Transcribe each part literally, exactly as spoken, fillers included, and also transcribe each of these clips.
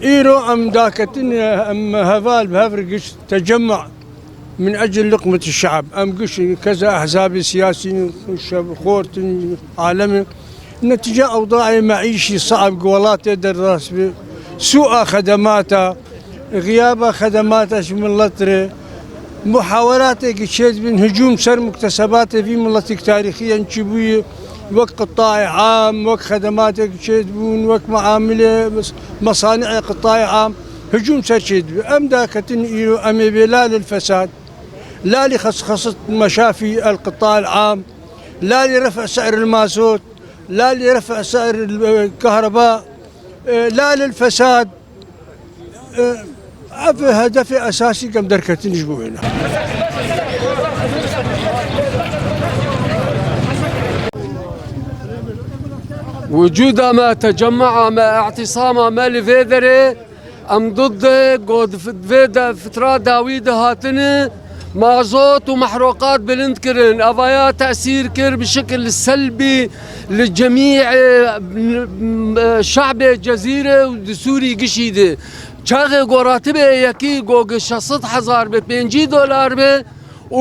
Îro em daketin, em heval bi hev re giş tecemma min ecil luqmet şe'b. Em giş keza ehzabê siyasî, şev xortin, alemê. Netîce ewdaê meîşî saib gi welatê de rast bi. Sû'a xedemata, xiyaba xedemata ji milet re. Muhaweratê ki çêdibin, hicûm ser muktesebatê vî miletî ki tarîxî yên çîbûyî, wek qitaê am, wek xedematê ki çêdibûn, wek muamilê, mes-, mesani'ê qitaê am, hicûm ser çêdibi. Em daketin îro, em ê bê lalil fesad, lalî xes-, xesit meşafî el qitaê am, lalî ref'e se'ril mazot, lalî ref'e se'ril, e, kehreba, e, lalil fesad. Ev hedefê esasî kem derketin ji bo wêne. Wicûda me, tecemmaa me, îtisama me li vê derê, em did de got vê de fitra dawî de hatine. Mazot û mehroqat bilind kirin. Evaya tesîr kir bi şekil selbî li cemî, e, şe'bê Cezîre û di Sûrî gişî de. Çaxê go ratibê yekî go gi şeş sed hezar bi pêncî dolar bi û,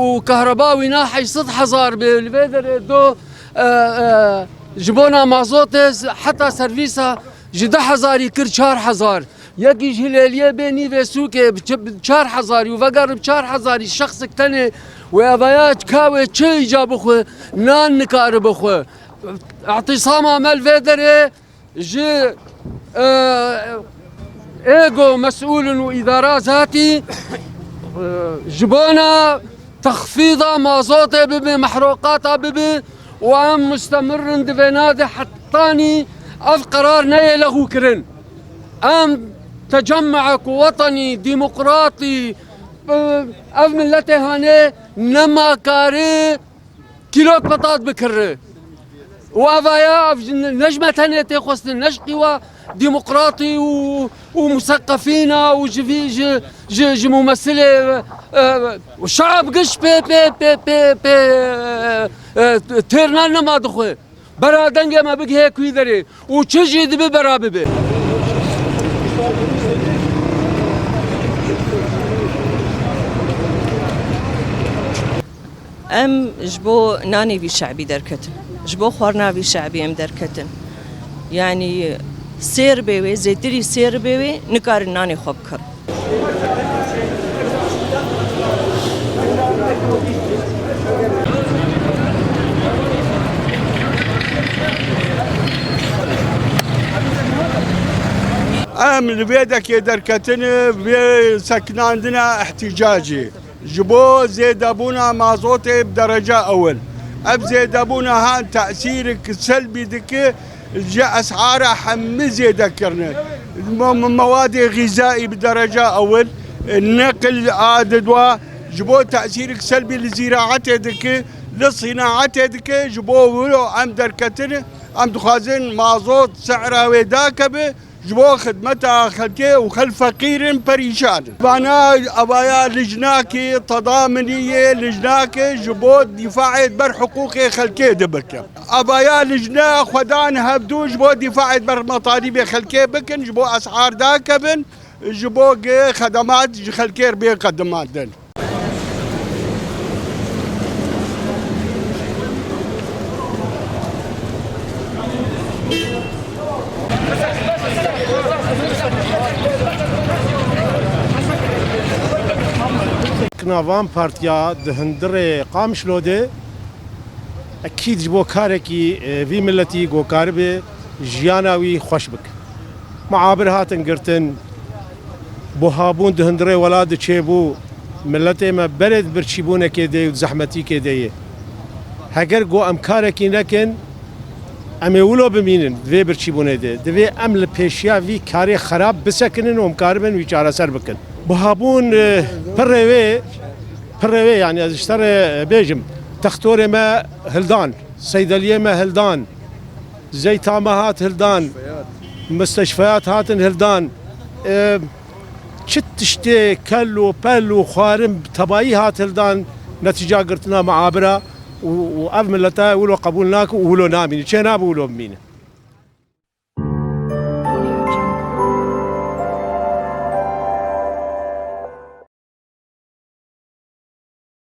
û kahreba wîna heşt sed hezar bi. Li vê derê do, e, e, ji bona mazotê heta servîsa ji du hezarî kir çar hezar. Yekî ji Hilêliyê bê nîvê sûkê bi çi-, bi çar hezarî û vegerib çar hezarî şexsik tenê wê evaya ka wê çi îca bixwe, nan nikare bixwe. Îtisama me li vê derê ji, e, êgo mesûlin û îdara zatî, e, ji bona texfîda mazotê bibe, mehroqata bibe û em mustemir in di vêna de hetanî ev qerar neyê lexûkirin. Em tecemmeek wetenî, demokratî, ev miletê hanê nema kare kîlok petat bikirre. Û evaya ev ji, ne ji me tenê tê xwestin, ne ji qîwa demokratî û, û museqefîna û ji vî, ji, ji, ji mumesilê, e, û şe'b giş pê, pê, pê, pê, pê, e, e, têrna nema dixwe. Bera dengê me bigihê ku derê û çi jî dibe bera bibe. Em ji bo nanê vî şe'bî derketin. Ji bo xwarina vî şe'bî em derketin. Yanî sêr bê wê, zêtirî sêr bê wê, nikarin nanê xwe bikir. Em li vê dekê derketin, vê sekinandina îhtîcacê. Ji bo zêdebûna mazotê bi dereca ewil. Ev zêdebûna han tesîrek selbî dike ji esara hemî zêde kirine. Me-, me-, mewadê xîzaî bi dereca ewil, neqil a didwa, ji bo tesîrek selbî li zîraetê dike, li sînaetê dike, ji bo wilo em derketin, em dixwazin mazot sehra wê dakeve. Ji bo xidmeta xelkê û xelk feqîr in, perîşan in. Vana avaya lijnakê tedaminiye, lijnakê ji bo dîfaê ber hiqûqê xelkê de bikin. Avaya lijne xwedan hevdû ji bo dîfaê ber metalîbê xelkê bikin, ji bo esar dakevin, ji bo ge xedemat ji xelkê re bê qedimandin. Kina van partiya di hundirê Qamişlo de, ekîd ji bo karekî, e, vî miletî go karibe jiyana wî xweş bike. Muabir hatin girtin, buhabûn di hundirê welat de çêbû, miletê me berê di birçîbûnekê de ye û di zehmetîkê de ye. Heger go em karekî nekin, em ê wilo bimînin di vê birçîbûnê de. Divê em li pêşiya vî karê xerab bisekinin û em karibin wî çareser bikin. Buhabûn, e, pirê wê, pirê wê, yanî ez ji te re bêjim, textorê me hildan. Seydeliyê me hildan, zeyta me hat hildan, misteşfeyat hatin hildan. E, çi tiştê kel û pel û xwarin tebayî hat hildan netîca girtina meabira û, û ev milete wilo qebûl nake û wilo namîne. Çê nabe wilo bimîne.